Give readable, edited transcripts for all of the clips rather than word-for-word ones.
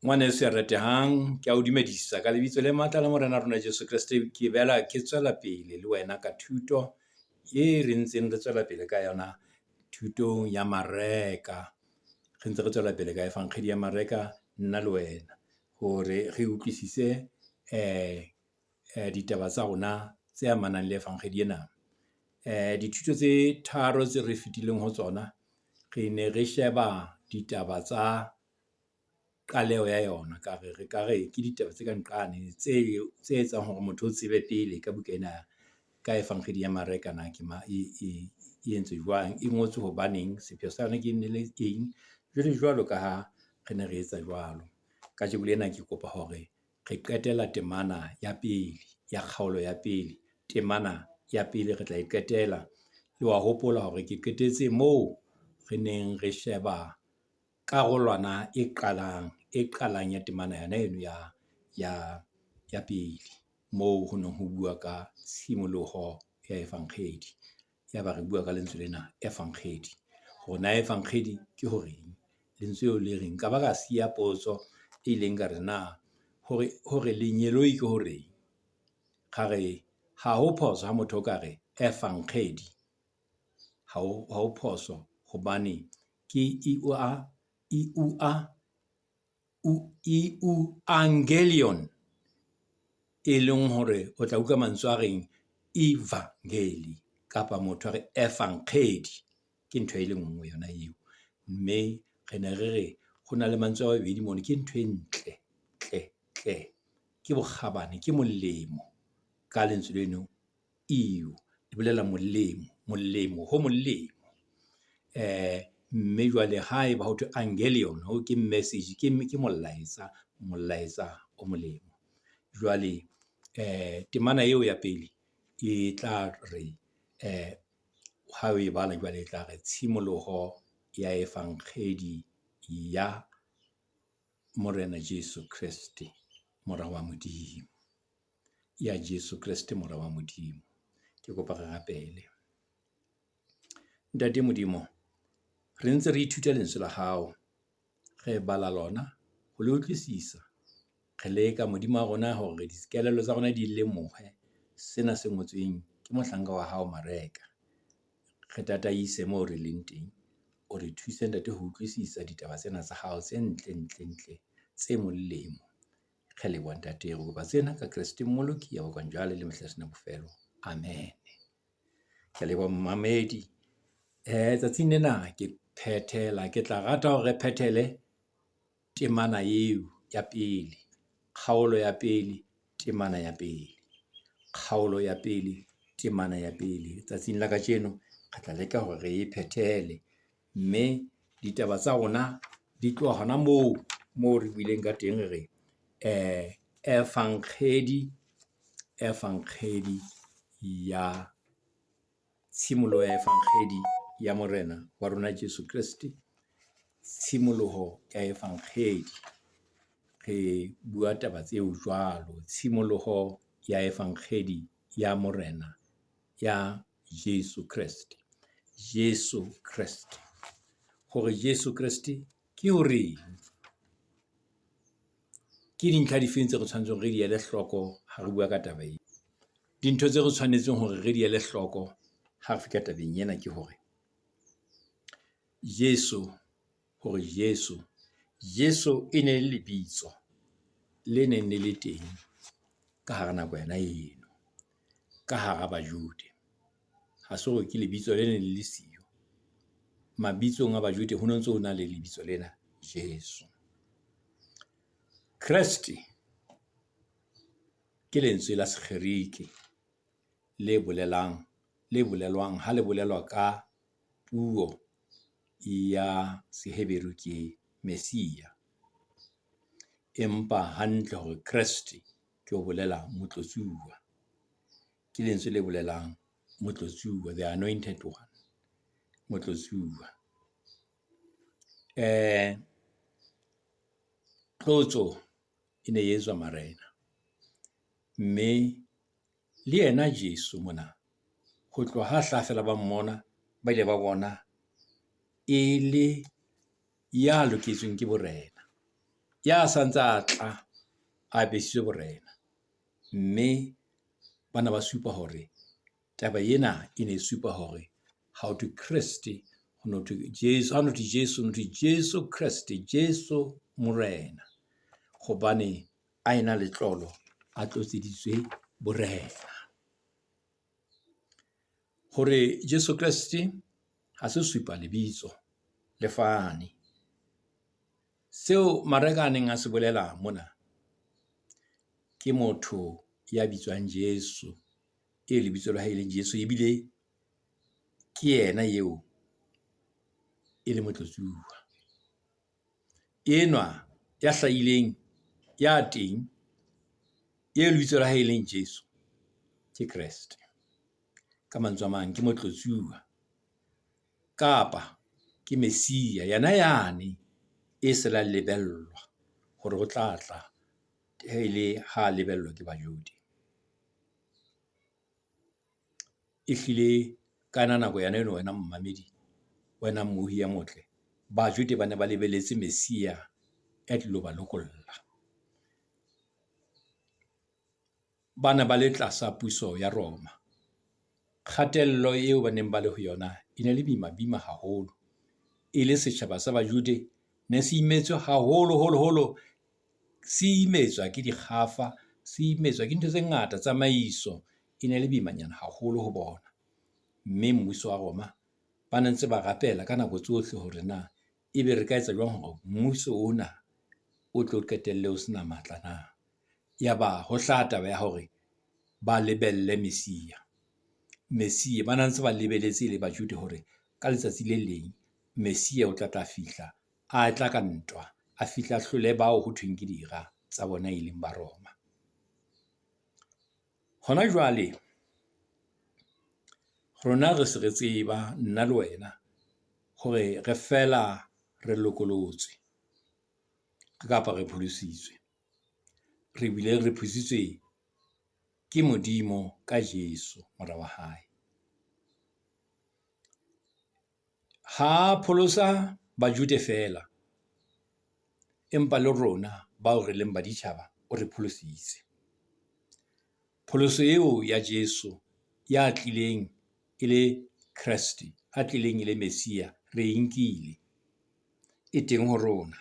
Ngwaneso ya ratehang, ke a o dumedisa ka lebitso le matla la Morena rona Jesu Kreste. Ke boela ke tswela pele le wena ka thuto e re ntseng re tswela pele ka yona thutong ya Mareka. Re ntse re tswela pele ka Efankgedi ya Mareka, nna le wena. Hore re utlwisise ditaba tsa rona tse amanang le Efankgedi ena. Dithuto tse tharo tse re fetileng ho tsona, re ne re sheba ditaba tsa qaleho ya yona. Ka re re ka re ke ditaba tse ka nqane tse tse etsang hore motho o tsebe pele ka buka ena, ka Efankgedi ya Mareka na ke e e e entswe jwang, e ngotswe hobaneng, sepheo sa yona ke ne le eng, jwalo jwalo ka ha re ne re etsa jwalo. Kajeko lena ke kopa hore re qetela temana ya pele ya kgaolo ya pele. Temana ya pele re tla e qetela. Le wa hopola hore ke qetetse moo re neng re sheba karolwana e qalang, e qalang ya temana yona eno ya ya ya pele. Moo ho neng ho bua ka tshimoloho ya Efankgedi. Yaba re bua ka lentswe lena Efankgedi. Hore na Efankgedi ke horeng, lentswe eo le reng. Ka ba ka siya potso e ileng ka re na hore hore lengeloi ke horeng. Ra re ha ho phoso ha motho o ka re Efankgedi. Ha ho ha ho phoso hobane ke E U A E U A E U Angelion, e leng hore o tla utlwa mantswe a reng Evangeli kapa motho a re Efankgedi. Ke ntho e le nngwe yona eo. Mme re ne re re ho na le mantswe a mabedi mono, ke ntho e ntle tle tle. Ke bokgabane, ke molemo ka lentswe leno eo le bolela molemo, molemo ho molemo. Mme jwale haeba ho thwe Angelion ho ke message ke ke molaetsa, molaetsa o molemo. Jwale temana eo ya pele e tla re ha o e bala jwale e tla re, tshimoloho ya Efankgedi ya Morena Jesu Kreste, Mora wa Modimo. Ya Jesu Kreste, Mora wa Modimo. Ke kopa re rapele. Ntate Modimo, re ntse re ithuta lentswe la hao. Re bala lona ho le utlwisisa. Re leka Modimo wa rona hore dikelello tsa rona di lemohe sena se ngotsweng ke mohlanka wa hao Mareka. Re tataise moo re leng teng. O re thuse Ntate ho utlwisisa ditaba tsena tsa hao tse ntle ntle ntle, tse molemo. Re leboha Ntate. Re kopa tsena ka Kreste Mmoloki ya bakwang jwale le mehla e se bofelo. Amen. Ke a leboha momamedi. Tsatsing lena ke phethela, ke tla rata hore re phethele temana eo ya pele, kgaolo ya pele, temana ya pele. Kgaolo ya pele, temana ya pele. Tsatsing la kajeno re tla leka hore re e phethele. Mme ditaba tsa rona di tloha hona moo, moo re buileng ka teng re re Efankgedi, Efankgedi ya tshimoloho ya Efankgedi ya Morena wa rona Jesu Kreste. Tshimoloho ya Efankgedi. Re bua taba tseo jwalo. Tshimoloho ya Efankgedi ya Morena ya Jesu Kreste. Jesu Kreste. Hore Jesu Kreste ke horeng. Ke dintlha difeng tse re tshwanetseng re di ele hloko ha re bua ka taba ena? Dintho tse re tshwanetseng hore re di ele hloko ha re fihla tabeng ena ke hore, Jesu hore Jesu, Jesu e ne le lebitso le neng le le teng ka hara nako yona eno, ka hara Bajude. Ha se hore ke lebitso le neng le le siyo. Mabitsong a Bajude ho no ntso ho na le lebitso lena Jesu. Kreste ke lentswe la Sekgerike le bolelang, le bolelwang ha le bolelwa ka puo ya Seheberu ke Messia. Empa hantle hore Kreste ke ho bolela motlotsuwa. Ke lentswe le bolelang motlotsuwa, the anointed one, motlotsuwa. Tlotso e ne e etswa marena. Mme le yena Jesu mona, ho tloha ha hlaha feela ba mmona, ba ile ba bona e le ya loketsweng ke borena. Ya sa ntse a tla a apesitswe borena. Mme bana ba supa hore taba ena e ne e supa hore ha ho thwe Kreste, ho no thwe Jesu, ha ho no thwe Jesu, ho no thwe Jesu Kreste, Jesu Morena. Hobane a ena le tlolo, a tlotseditswe borena. Hore Jesu Kreste ha se supa lebitso le fane. Seo Mareka a neng a se bolela mona, ke motho ya bitswang Jesu, e lebitso la hae e leng Jesu ebile ke yena eo e le motlotsuwa. Enwa ya hlahileng, ya teng, eo lebitso la hae e leng Jesu, ke Kreste. Ka mantswe a mang ke motlotsuwa kapa ke Messia yena yane e se la lebellwa hore o tla tla e le ha lebellwa ke Bajodi. Ehlile ka yona nako yona eno wena momamedi, wena mmohi ya motle. Bajode ba ne ba lebelletse Messia ya tlilo ba lokolla. Ba ne ba le tlasa puso ya Roma. Kgatello eo ba neng ba le ho yona e ne le boima boima haholo. E le setjhaba sa Bajude ne se imetswe haholo holo holo, se imetswa ke dikgafa, se imetswa ke ntho tse ngata. Tsamaiso e ne le boimanyana haholo ho bona. Mme mmuso wa Roma ba ne ntse ba rapela ka nako tsohle hore na ebe re ka etsa jwang hore mmuso ona o tlo qetelle o sena matla na. Yaba ho hlaha taba ya hore ba lebelle Messia. Messia ba na ntse ba lebeletse le Bajude hore ka letsatsi le leng Messia o tla tla fihla, a tla ka ntwa, a fihla a hlole bao ho thweng ke dira tsa bona e leng ba Roma. Hona jwale rona re se re tseba nna le wena hore re fela re lokolotswe kapa re pholositswe. Re bile re pholositswe ke Modimo ka Jesu, mora wa hae. Ha pholosa Bajude feela, empa le rona bao re leng baditjhaba o re pholositse. Pholoso eo ya Jesu ya tlileng e le Kreste, a tlileng e le Messia, re e nkile. E teng ho rona,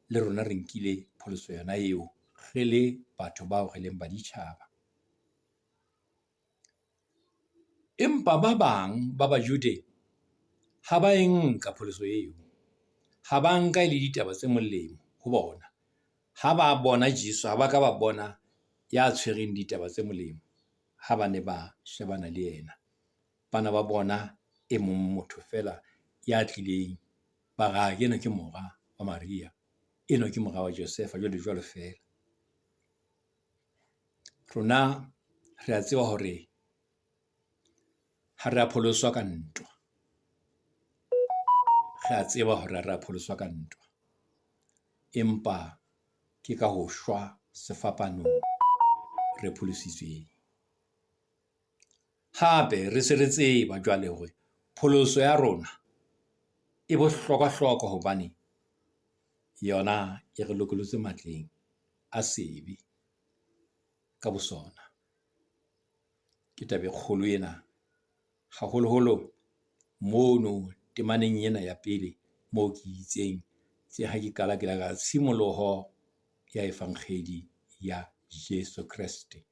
le rona re nkile pholoso yona eo re le batho bao re leng baditjhaba. Empa ba bang ba Bajude ha ba e nka pholoso eo. Ha ba nka e le ditaba tse molemo ho bona. Ha ba bona Jesu, ha ba ka ba bona ya tshwereng ditaba tse molemo ha ba ne ba shebana le yena. Bana ba bona e mong motho feela ya tlileng, ba re enwa ke mora wa Maria, enwa ke mora wa Josefa, jwalo jwalo feela. Rona re a tseba hore ha re a pholoswa ka ntwa. Re a tseba hore ha re a pholoswa ka ntwa. Empa ke ka ho shwa sefapanong re pholositsweng. Hape re se re tseba jwale hore pholoso ya rona e bohlokwa-hlokwa hobane yona e re lokollotse matleng a sebe ka bosona. Ke taba e kgolo ena, haholoholo mono temaneng ena ya pele moo ke itseng tse ha ke qala ke la tshimoloho ya evankgedi ya Jesu Kreste.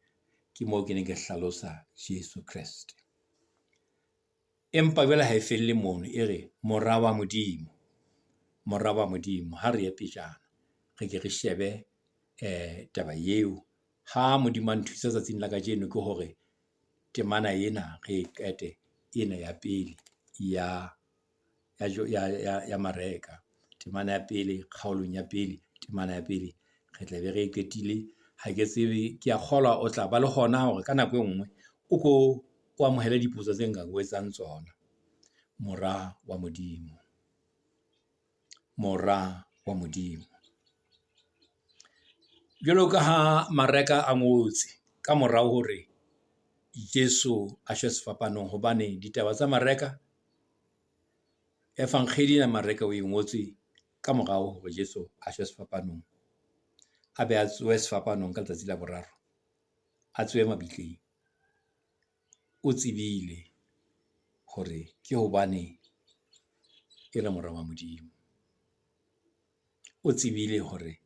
Ke moo ke neng ke hlalosa Jesu Kreste. Empa jwale ha e felle mono, e re mora wa Modimo, mora wa Modimo. Ha re ye pejana, re ke re shebe taba eo. Ha Modimo a nthusa tsatsing la kajeno ke hore temana ena re e qete ena ya pele ya Mareka. Temana ya pele, kgaolong ya pele, temana ya pele. Re tla be re e qetile. Ha ke tsebe, ke a kgolwa o tla ba le hona hore ka nako e nngwe o ko o amohele dipotso tse nka o etsang tsona. Mora wa Modimo, mora wa Modimo. Jwalo ka ha Mareka a ngotse ka morao hore Jesu a shwe sefapanong, hobane ditaba tsa Mareka, Evankgedi ya Mareka o e ngotse ka morao hore Jesu a shwe sefapanong. A be a tsohe sefapanong ka letsatsi la boraro, a tsohe mabitleng. O tsebile hore ke hobane e le Mora wa Modimo. O tsebile hore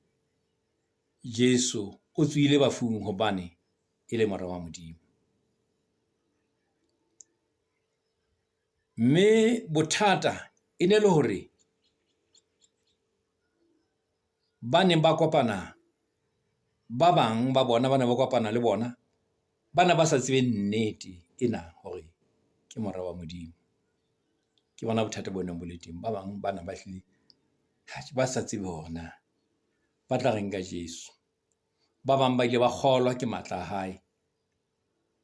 Jesu o tsohile bafung hobane e le Mora wa Modimo. Mme bothata e ne le hore ba neng ba kopana, ba bang ba bona ba ne ba kopana le bona. Ba ne ba sa tsebe nnete ena hore ke Mora wa Modimo. Ke bona bothata bo neng bo le teng. Ba bang ba na ba hlile ba sa tsebe hore na ba tla reng ka Jesu. Ba bang ba ile ba kgolwa ke matla a hae,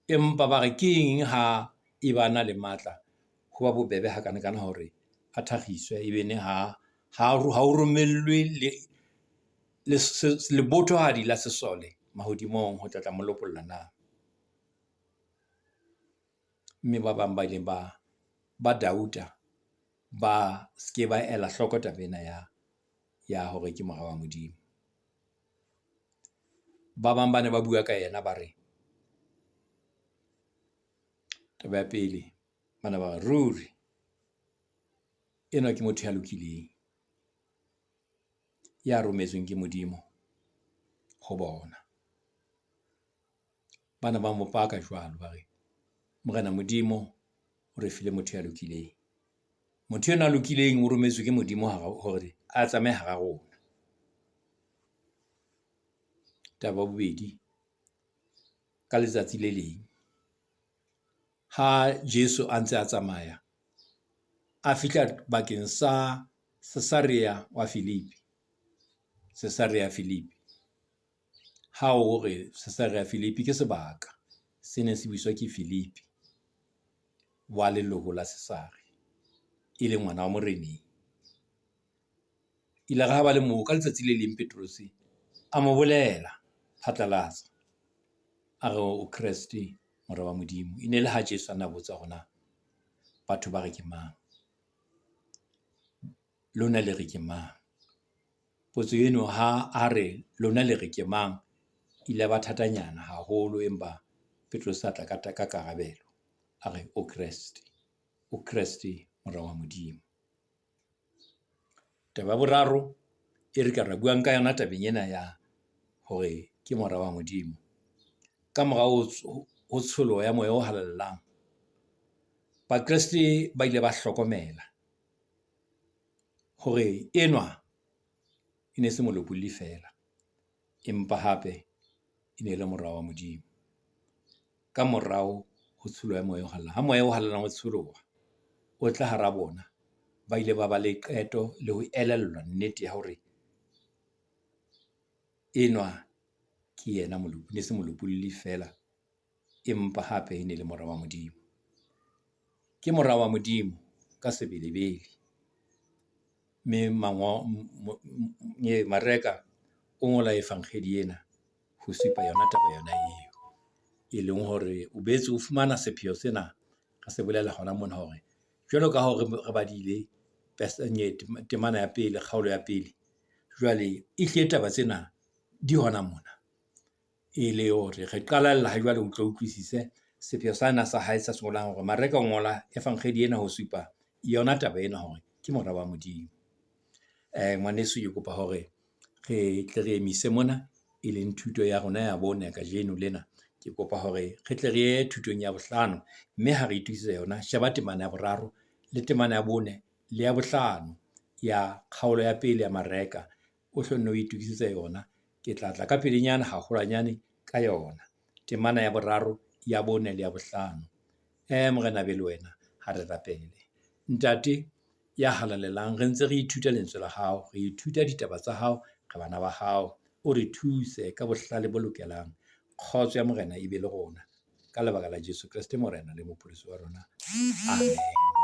empa ba re ke eng ha e ba na le matla ho ba bobebe hakanakana hore a thakgiswe ebe ne ha ho romellwe le lebothohadi la sesole mahodimong ho tla tla mo lopolla na? Mme ba bang ba ileng ba doubt-a, ba se ke ba ela hloko taba ena ya hore ke Mora wa Modimo. Ba bang ba ne ba bua ka yena, ba re taba ya pele ba ne ba re, ruri enwa ke motho ya lokileng, ya rometsweng ke Modimo ho bona. Ba ne ba mo paka jwalo, ba re Morena Modimo o re file motho ya lokileng. Motho enwa a lokileng o rometswe ke Modimo hore a tsamaye hara rona. Taba ya bobedi, ka letsatsi le leng ha Jesu a ntse a tsamaya, a fihla bakeng sa Cesarea wa Philippi, Cesarea Philippi. Ha o re Cesarea Philippi ke sebaka se neng se buswa ke Philippi wa leloko la Cesare, e leng ngwana wa moreneng. Ilare ha ba le moo ka letsatsi le leng Petrose a mo bolela phatlalatsa, a re o Kreste Mora wa Modimo. E ne le ha Jesu a na botsa hore na batho ba re ke mang, lona le re ke mang? Potso eno ha a re lona le re ke mang, ile ba thatanyana haholo, empa Petrose a tla ka karabelo. A re o Kreste, o Kreste Mora wa Modimo. Taba ya boraro e re ka ra buang ka yona tabeng ena ya hore ke Mora wa Modimo. Ka mora ho tsholoho ya Moya o Halalelang, Bakreste ba ile ba hlokomela hore enwa e ne se molopolli feela, empa hape e ne le Mora wa Modimo. Ka morao ho tsholoho ya Moya o Halalelang. Ha Moya o Halalelang o tsholoha, o tla hara bona, ba ile ba ba le qeto le ho elellwa nnete ya hore enwa ke yena ne se molopolli feela, empa hape e ne le Mora wa Modimo. Ke Mora wa Modimo ka sebelebele. Mme Mareka o ngola efankgedi ena ho supa yona taba yona eo. E leng hore o boetse o fumana sepheo sena, re se bolela hona mona hore jwalo ka ha re badile temana ya pele, kgaolo ya pele. Jwale e hlile taba tsena di hona mona. E le hore re qalella ha jwale o tlo utlwisise sepheo sena sa hae sa se ngolang hore Mareka o ngola efankgedi ena ho supa yona taba ena hore ke Mora wa Modimo. Ngwaneso ke kopa hore re tle re emise mona, e leng thuto ya rona ya bone kajeno lena. Ke kopa hore re tle re ye thutong ya bohlano, mme ha re itokisetsa yona, sheba temana ya boraro le temana ya bone le ya bohlano ya kgaolo ya pele ya Mareka. O hlo nno o itokisetse yona. Ke tla tla ka pelenyana haholwanyane ka yona. Temana ya boraro, ya bone le ya bohlano. Morena a be le wena, ha re rapele. Ntate ya halalelang, re ntse re ithuta lentswe la hao, re ithuta ditaba tsa hao, re bana ba hao. O re thuse ka bohlale bo lokelang. Kgotso ya Morena e be le rona. Ka lebaka la Jesu Kreste Morena le Mopholosi wa rona. Amen.